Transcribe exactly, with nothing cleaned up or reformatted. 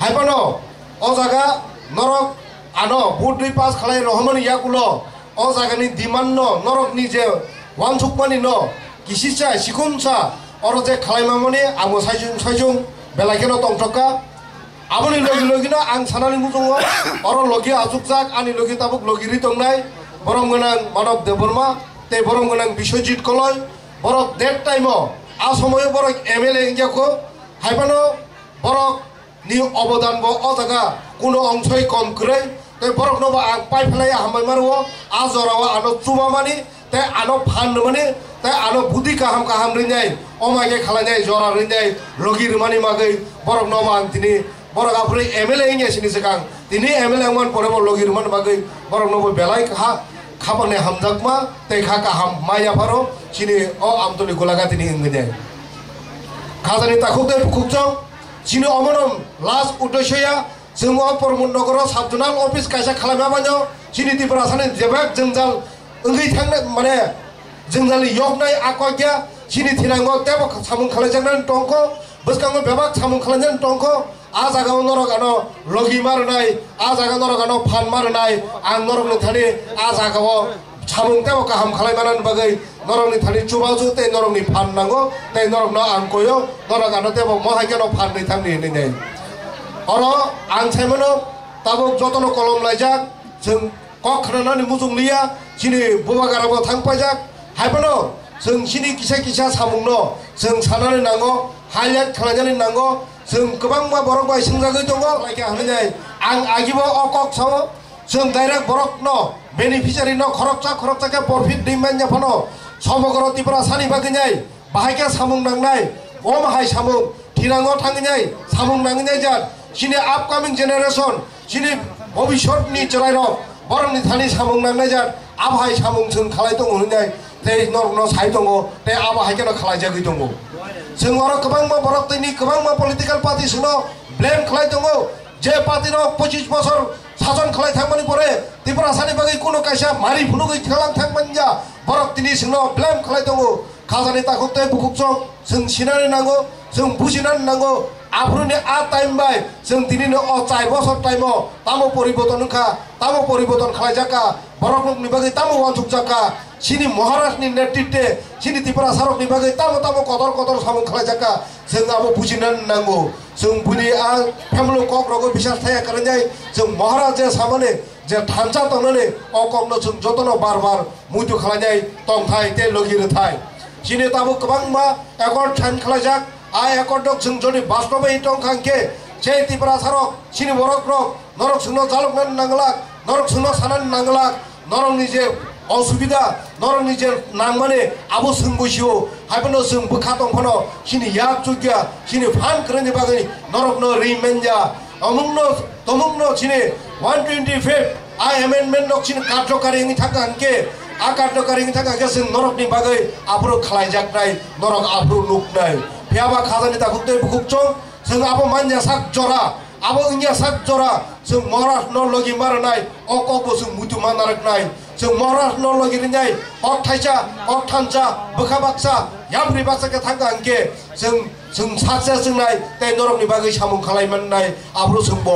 Hai phano o jaga norok ano vote rwi pass khlai rohormani yakulo o jagani demand no norokni je wansukmani no kisisa sikumsa oro je khlaimamani amo saijung saijung belai kheno tongthokha. Aboni logi logi no ang sanani muchungo oro logi achukjak ani logi tabuk logi ri tongnai borom gwnang Manav Debbarma tei borom gwnang Biswajit Koloi borok that time o a somoyo borok M L A wngya kho hai phano borok ni obodan bo o jaga kuno ongsoi kom kwrwi, tei borok no bo ang pai phlai hambai maro, a jora o ano chuba mani, tei ano phan mani, tei ano budi kaham kaham rinai, o mai khe khlai nai, jora rinai, logi rwmani bagwi borok no bo ang tini borok aphuru M L A wngya sini swkang, tini M L A wngmani pore bo logi rwmani bagwi borok no bo belai kha. Khapangni hamjakma tei kha kaham ma yapharo chini o Amtoli Golaghatini wngwi de. Khajani takhuk tei bukhukchong chini omono last uddesyo ya, chwng o Pramod Nogoro sub zonal office kaisa khwlaima baino chini Tiprasani jebak jwngjal wngwi thangnai mane jwngjalni yoknai a kok ya chini thinango teibo samung khwlaijaknai tongkho, bwskango bebak samung khwlainani tongkho. A jaga o norok ano logi ma rwnai, a jaga norok ano phan ma rwnai, ang norok ni thani a jaga o samung teibo kaham khlai manani bagwi norok ni thani chubachu tei norok ni phan nango tei norok no ang koyo, norok ano teibo mo hai kheno phan rwi thangni hinwi nai. Oro ang sai mano tabuk jotono kolom laijak, chwng kok khnanani muchung liya, chini bubagra bo thang paijak. Hai phano chwng chini kisa kisa samung no chwng sanani nango, highlight khlainani nango. Chwng kwbangma borok bai swngjagwi tongo, lai khe hinwi nai ang agibo o kok sao, chwng direct borok no beneficiary no khoroksa khoroksa khe profit di manya phano somogro Tiprasani bagwi nai bahai khe samung nangnai, om hai samung thinango thangwi nai samung nangwi nai jat chini upcoming generation, chini bobiswt ni chwrai rok borok ni thani samung nangnai jat abo hai samung chwng khalai tongo hinwi nai tei norok no sai tongo tei abo hai kheno khalai jagwi tongo. Chwng oro kwbangma borok tei ni kwbangma political party sino blame khlai tongo je party rok pochis bosor sason khlai thangmani pore Tiprasani bagwi kuno kaisa mari phunugwi khalang thangmanya borok tini chwngno blame khlai tongo. Khajani takhuk tei bukhukchong chwng sinani nango, chwng bujinani nango. Aphuruni a time bai chwng tinini o char bosor time o tamo poriborton wngkha, tamo poriborton khlaijak kha, borok rokni bagwi tamo uansukjak kha, chini Maharaj ni netritwe chini Tiprasa rokni bagwi tamo tamo kotor kotor samung khlaijak kha, chwng abo bujina nango. Chwng bini a family kok rogo bisas thaya kwrwngnai, chwng Maharaj je samani je thansa tongnani o kokno chwng jotono bar bar muitu khlainai tongthai tei logi rwthai. Chini tabuk kwbangma accord sign khlaijak, a accord rok chwng jodi bastobai tongkha hwnkhe, je Tiprasa rok, chini borok rok, norok chwngno jalokna nanglak, norok chwngno sana nanglak, norokni je osubida, norokni je nangmani abo chwng buisio, haiphano chwng bwkha tongphano chini yak chukya, chini phan kwrwini bagwi norokno ri manya. Omungno, tomungno chini one twenty fifth a amendment rok chini karjokari wngwi thangkha hwnkhe, a karjokari wngwi thangkha hwnkhe chwng norokni bagwi aphuru khlaijaknai, norok aphuru nuknai. Phiyaba khajani takhuk tei bukhuk chwng, chwng abo manya sak jora, abo wngya sak jora, chwng Maharaj no logi ma rwnai, o kokbo chwng muitu ma narwknai. Chwng Maharaj no logi rwnai, kok thaisa, kok thansa, bwkha baksa, yapri baksa khe thangkha hwnkhe, chwng, chwng saksa chwngnai, tei norokni bagwi samung khlai mannai, aphuru chwngbo.